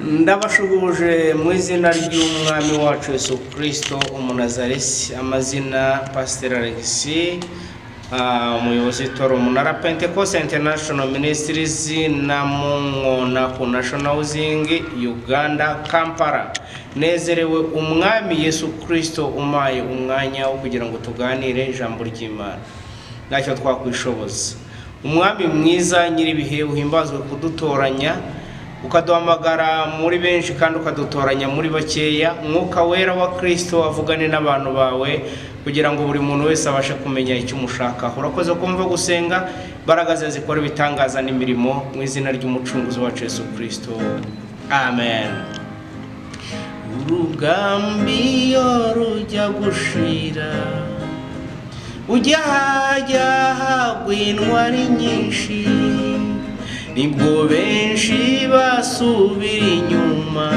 Ndabashuhuje mu izina ry'Umwami wacu Yesu Kirisito Umunazaresi. Amazina Pasiteri Alexis, umuyobozi w'itorero Umunara Pentecost International Ministries na Munkona ku National Housing Uganda, Kampala. Nezerewe Umwami Yesu Kirisito umpaye umwanya wo kugira ngo tuganire ijambo ry'Imana. Ntacyo twakwishoboza. Umwami mwiza nyir'ibihe, uhimbazwe kudutoranya, ukaduhamagara muri benshi kandi ukadutoranya muri bakeya. Mwuka Wera wa Kirisito avugane n'abantu bawe kugira ngo buri muntu wese abashe kumenya icyo umushakaho. Urakoze kumva gusenga, imbaraga ze zikora ibitangaza n'imirimo, mu izina ry'Umucunguzi wacu Yesu Kirisito, amen. Urugamba iyo rujya gushira, ujya hajya hagwa intwari nyinshi, nibwo benshi basubira inyuma,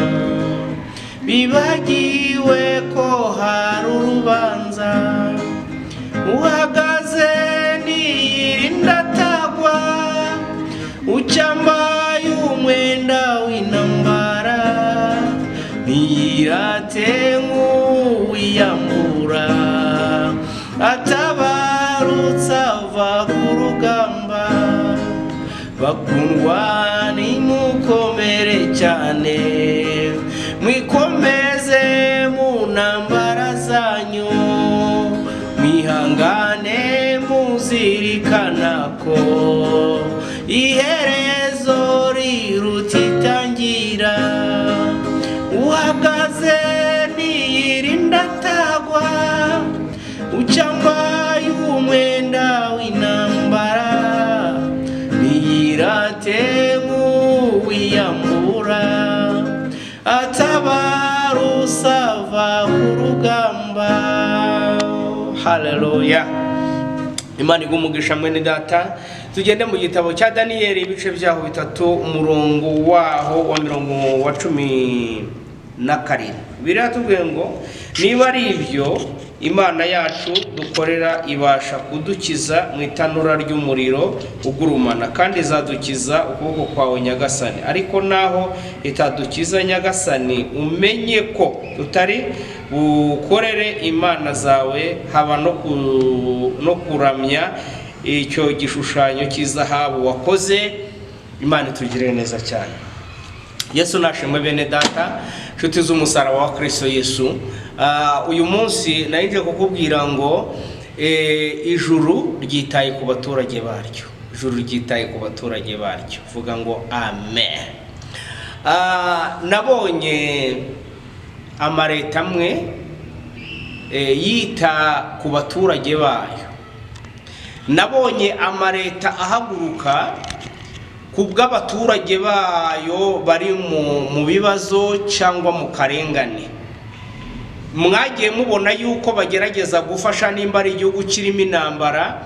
bibagiwe ko hari urubanza. Uhagaze niyirinda atagwa, ucyambaye umwenda w'intambara ntiyirate nk'uwiyambura, atabarutse ava ku rugamba. Bakundwa, nimukomere cyane, mwikomeze mu ntambara zanyu, mwihangane muzirikana ko iherezo riruta itangira. Uhagaze niyirinda atagwa, ucyambaye umwenda w'intambara ntiyirate nk'uwiyambura, atabarutse ava ku rugamba. Haleluya! Imana iguha umugisha, mwene data. Tugende mu gitabo cya Daniyeli, ibice byaho bitatu, umurongo waho wa mirongo wa 17. Biratubwiye ngo: "Niba ari ibyo, Imana yacu dukorera ibasha kudukiza mu itanura ry'umuriro ugurumana, kandi izadukiza ukuboko kwawe, nyagasani. Ariko naho itadukiza, nyagasani, umenye ko tutari bukorere imana zawe, haba no kuramya icyo gishushanyo cy'izahabu wakoze." Imana itugirire neza cyane. Yesu nashimwe. Bene data, inshuti z'umusaraba wa Kristo Yesu, uyu munsi nari kukubwira ngo ijuru ryitaye ku baturage baryo. Ijuru ryitaye ku baturage baryo. Vuga ngo amen. Nabonye amaleta amwe yita ku baturage bayo. Nabonye amaleta ahaguruka ku bw'abaturage bayo bari mu bibazo cyangwa mu karengane. Mwagiye mubona yuko bagerageza gufasha nimba ari igihugu kirimo intambara,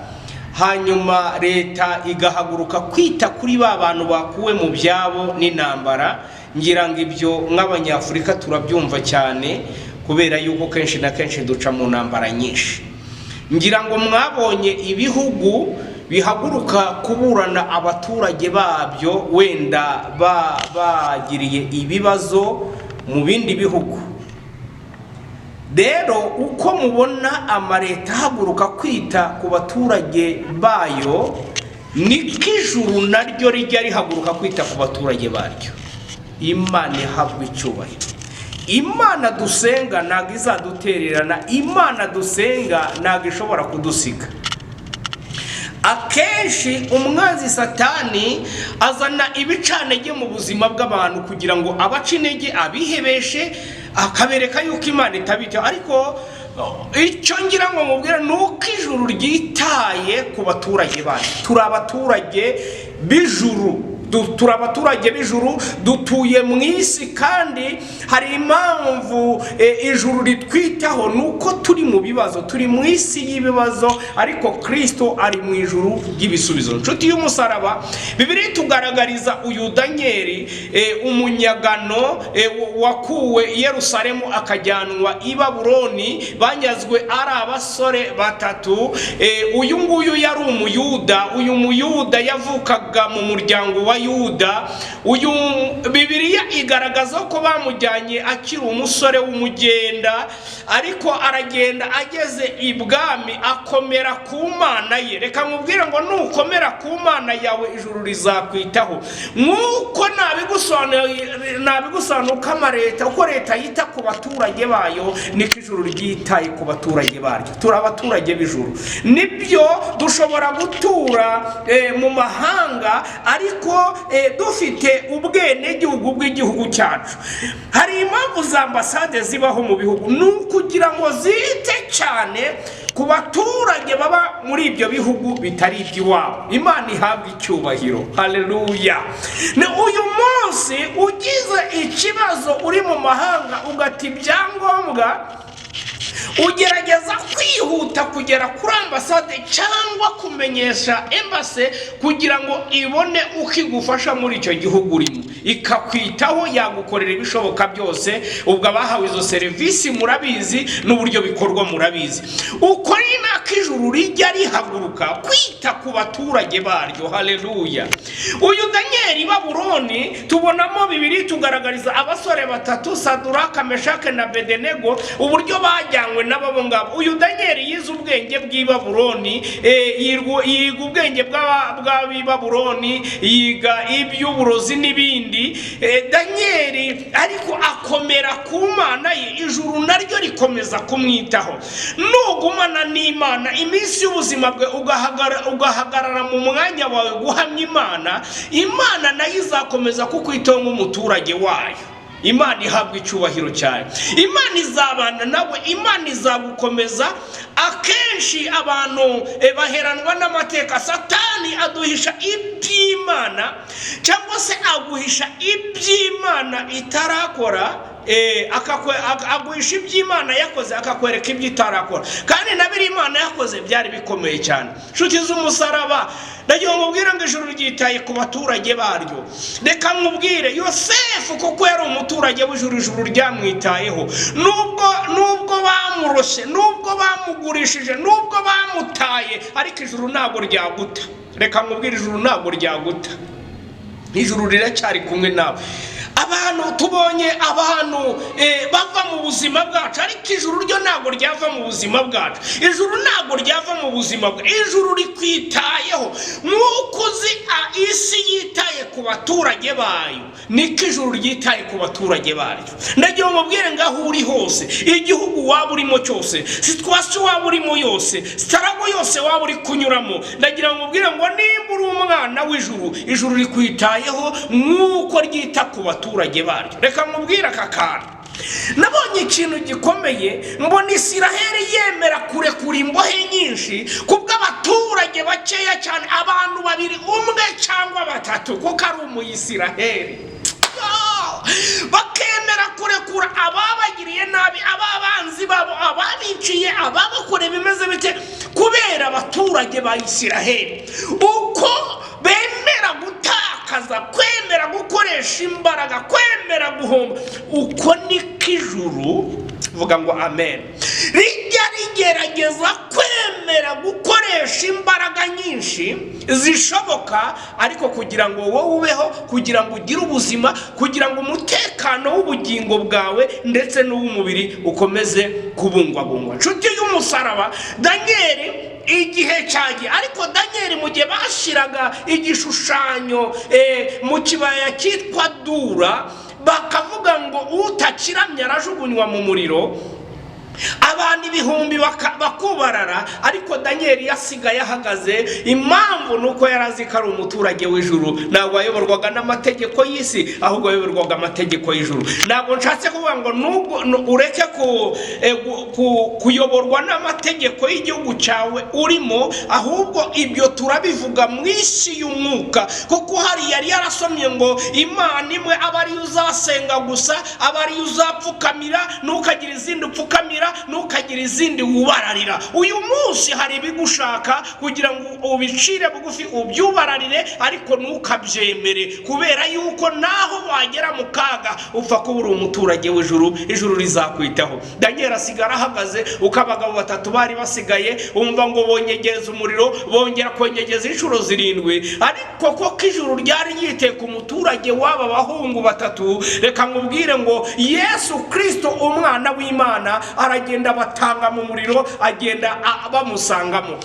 hanyuma leta igahaguruka kwita kuri ba bantu bakuwe mu byabo n'intambara. Ngira ngo ibyo nk'Abanyafurika turabyumva cyane, kubera yuko kenshi na kenshi duca mu ntambara nyinshi. Ngira ngo mwabonye ibihugu bihaguruka kuburana abaturage babyo wenda bagiriye ibibazo mu bindi bihugu. Rero uko mubona amaleta ahaguruka kwita ku baturage bayo, niko ijuru naryo rijya rihaguruka kwita ku baturage baryo. Imana ihabwa icyubahiro. Imana dusenga ntabwo izadutererana. Imana dusenga ntabwo ishobora kudusiga. Akenshi umwanzi Satani azana ibicantege mu buzima bw'abantu kugira ngo abace intege, abihebeshe, akabereka yuko Imana itabitaho. Ariko icyo ngira ngo mubwire ni uko ijuru ryitaye ku baturage bayo. Turi abaturage b'ijuru. Turi abaturage b'ijuru, dutuye mu isi, kandi hari impamvu ijuru ritwitaho, ni uko turi mu bibazo, turi mu isi y'ibibazo, ariko Kirisito ari mu ijuru ry'ibisubizo. Inshuti y'umusaraba, Bibiliya itugaragariza uyu Daniyeli, umunyagano wakuwe i Yerusalemu akajyanwa i Babuloni, banyazwe ari abasore batatu. Uyu nguyu yari Umuyuda. Uyu Muyuda yavukaga mu muryango wa Yuda. Uyu Bibiliya igaragaza ko bamujyanye akiri umusore w'umugenda, ariko aragenda ageze ibwami akomera ku Mana ye. Reka nkubwire ngo nukomera ku Mana yawe, ijuru rizakwitaho. Nk'uko nabigusobanura uko amaleta, uko leta yita ku baturage bayo, niko ijuru ryitaye ku baturage baryo. Turi abaturage b'ijuru. Nibyo, dushobora gutura mu mahanga, ariko dufite ubwenegihugu bw'igihugu cyacu. Hari impamvu za ambasade zibaho mu bihugu, ni ukugira ngo zite cyane ku baturage baba muri ibyo bihugu bitari iby'iwabo. Imana ihabwa icyubahiro, haleluya. Ni uyu munsi ugize ikibazo uri mu mahanga ugata ibyangombwa, ugerageza kwihuta kugera kuri ambasade cyangwa kumenyesha embassy kugira ngo ibone uko igufasha muri icyo gihugu urimo, ikakwitaho, yagukorera ibishoboka byose. Ubwo abahawe izo serivisi murabizi, n'uburyo bikorwa murabizi. Uko ni nako ijuru rijya rihaguruka kwita ku baturage baryo, haleluya. Uyu Daniyeli, Babuloni, tubonamo bibiri tugaragariza abasore batatu, Saduraka, Meshake na Bedenego, uburyo bajyanywe n'abo ngabo. Uyu Daniyeli yize ubwenge bw'i Babuloni, yiga ubwenge bw'ab'i Babuloni, yiga iby'uburozi n'ibindi. Daniyeli ariko akomera ku Mana ye, ijuru naryo rikomeza kumwitaho. Nugumana n'Imana iminsi y'ubuzima bwe, ugahagarara mu mwanya wawe guhamya Imana, Imana nayo izakomeza kukwitaho nk'umuturage wayo. Imana ihabwa icyubahiro cyane. Imana izabana nawe, Imana izagukomeza. Akenshi abantu baheranwa n'amateka. Satani aduhisha iby'Imana, cyangwa se aguhisha iby'Imana itarakora, aguhisha iby'Imana yakoze, akakwereka ibyo itarakora, kandi na biriya Imana yakoze byari bikomeye cyane. Inshuti z'umusaraba, ndagira ngo mubwire ngo ijuru ryitaye ku baturage baryo. Reka nkubwire, Yosefu kuko yari umuturage w'ijuru, ijuru ryamwitayeho. Nubwo bamuroshe, nubwo bamugurishije, nubwo bamutaye, ariko ijuru ntabwo ryaguta. Reka nkubwire, ijuru ntabwo ryaguta, ijuru riracyari kumwe nawe. Abantu tubonye abantu bava mu buzima bwacu, ariko ijuru ryo ntabwo ryava mu buzima bwacu. Ijuru ntabwo ryava mu buzima bwacu. Ijuru rikwitayeho nk'uko uzi isi yitaye ku baturage bayo, niko ijuru ryitaye ku baturage baryo. Ndagira ngo mubwire ngo aho uri hose, igihugu waba urimo cyose, situation waba urimo yose, struggle yose waba uri kunyuramo, ndagira ngo mubwire ngo nimba uri umwana w'ijuru, ijuru rikwitayeho nk'uko ryita ku baturage baryo. Reka nkubwire aka kantu. Nabonye ikintu gikomeye, mbona Isiraheli yemera kurekura imbohe nyinshi kubw'abaturage bakeya cyane, abantu babiri, umwe cyangwa batatu, kuko ari Umuyisiraheli. Bakemera kurekura ababagiriye nabi, ababanzi babo, ababiciye, ababakoreye bimeze bite, kubera abaturage ba Isiraheli. Uko bemera gutakaza, kwemera gukoresha imbaraga, kwemera guhomba, uko niko ijuru, vuga ngo amen, rijya rigerageza kwemera gukoresha imbaraga nyinshi zishoboka, ariko kugira ngo wowe ubeho, kugira ngo ugire ubuzima, kugira ngo umutekano w'ubugingo bwawe ndetse n'uw'umubiri ukomeze kubungwabungwa. Nshuti y'umusaraba, Daniyeli igihe cyagiye, ariko Daniyeli mu gihe bashyiraga igishushanyo mu kibaya cyitwa Dura, bakavuga ngo utakiramya arajugunywa mu muriro, abantu ibihumbi bakubarara, ariko Daniyeli yasigaye ahagaze. Impamvu ni uko yari azi ko ari umuturage w'ijuru. Ntabwo yayoborwaga n'amategeko y'isi, ahubwo yayoborwaga amategeko y'ijuru. Ntabwo nshatse kuvuga ngo nubwo ureke kuyoborwa n'amategeko y'igihugu cyawe urimo, ahubwo ibyo turabivuga mu isi y'umwuka, kuko hari yari yarasomye ngo Imana imwe aba ariyo uzasenga gusa, aba ariyo uzapfukamira, ntukagire izindi upfukamira. Ubararira, ntukagire izindi wubararira. Uyu munsi hari ibigushaka kugira ngo ubicire bugufi, ubyubararire, ariko ntukabyemere, kubera yuko naho wagera mu kaga upfa kuba uri umuturage w'ijuru, ijuru rizakwitaho. Daniel asigara ahagaze uko abagabo batatu bari basigaye. Umva ngo bonyegeza umuriro, bongera konyegeza inshuro zirindwi, ariko koko ijuru ryari ryiteye ku muturage w'aba bahungu batatu. Reka nkubwire ngo Yesu Kirisito, umwana w'Imana, aragenda batanga mu muriro, agenda bamusangamo.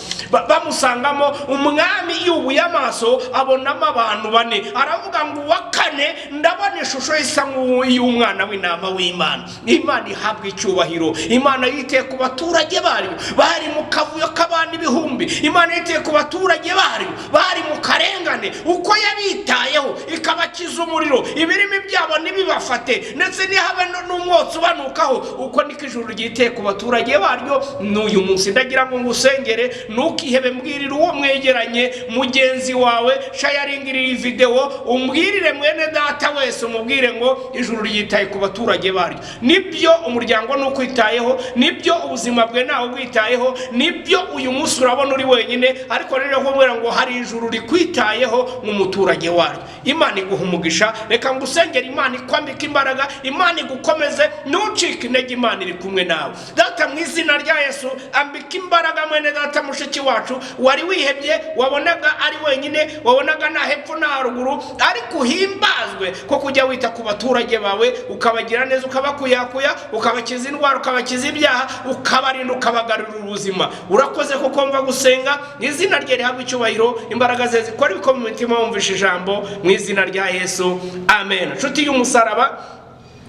Bamusangamo, umwami yubuye amaso abonamo abantu bane, aravuga ngo: "Uwa kane ndabona ishusho isa nk'iy'umwana w'intama w'Imana." Imana ihabwa icyubahiro. Imana yiteye ku baturage bayo bari mu kavuyo k'abantu ibihumbi. Imana yiteye ku baturage bayo bari mu karengane, uko yabitayeho ikabakiza umuriro, ibirimi byabo ntibibafate, ndetse ntihabe n'umwotsi ubanukaho, uko niko ijuru ryiteye ku baturage baryo n'uyu munsi. Ndagira ngo ngusengere, ntukihebe. Mbwirire uwo mwegeranye, mugenzi wawe, sharingirira iyi videwo, umbwirire mwene data wese, umubwire ngo ijuru ryitaye ku baturage baryo. Nibyo, umuryango ni ukwitayeho, nibyo, ubuzima bwe ntawe ubwitayeho, nibyo, uyu munsi urabona uri wenyine, ariko rero nkubwira ngo hari ijuru rikwitayeho nk'umuturage waryo. Imana iguha umugisha. Reka ngusengere, Imana ikwambike imbaraga, Imana igukomeze, ntucike intege, Imana iri kumwe nawe. Data, mu izina rya Yesu, ambika imbaraga mwene data, mushiki wacu wari wihebye, wabonaga ari wenyine, wabonaga nta hepfo nta haruguru, ariko uhimbazwe ko kujya wita ku baturage bawe, ukabagira neza, ukabakuyakuya, ukabakiza indwara, ukabakiza ibyaha, ukabarinda, ukabagarurira ubuzima. Urakoze kuko mva gusenga. Mu izina rye rihabwa icyubahiro, imbaraga ze zikora ibikomeye mu mitima wumvishe ijambo, mu izina rya Yesu, amen. Inshuti y'umusaraba,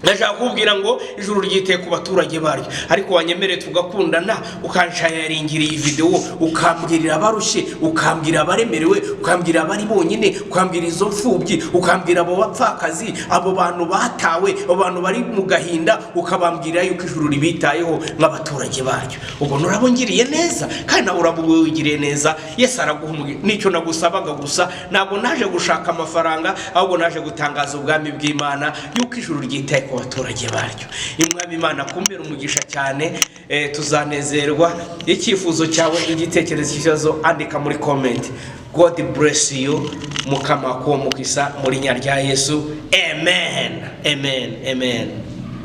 ndashaka kukubwira ngo ijuru ryiteye ku baturage baryo. Ariko wanyemereye tugakundana, ukansharingira iyi videwo, ukambwirira abarushye, ukambwira abaremerewe, ukambwira abari bonyine, ukambwira izo mfubyi, ukambwira abo bapfakazi, abo bantu batawe, abo bantu bari mu gahinda, ukabambwira yuko ijuru ribitayeho nk'abaturage baryo. Ubwo nurabungiriye neza, kandi nawe uraba wigiriye neza. Yesu araguha umugisha. Nicyo nagusabaga gusa. Ntabwo naje gushaka amafaranga, ahubwo naje gutangaza ubwami bw'Imana, yuko ijuru ryitaye ku baturage baryo. Imwami Imana kumbera umugisha cyane. Tuzanezerwa. Icyifuzo cyawe, igitekerezo, ikibazo, andika muri comment. God bless you. Mukama kuwo mukisa muri nya rya Yesu. Amen, amen, amen.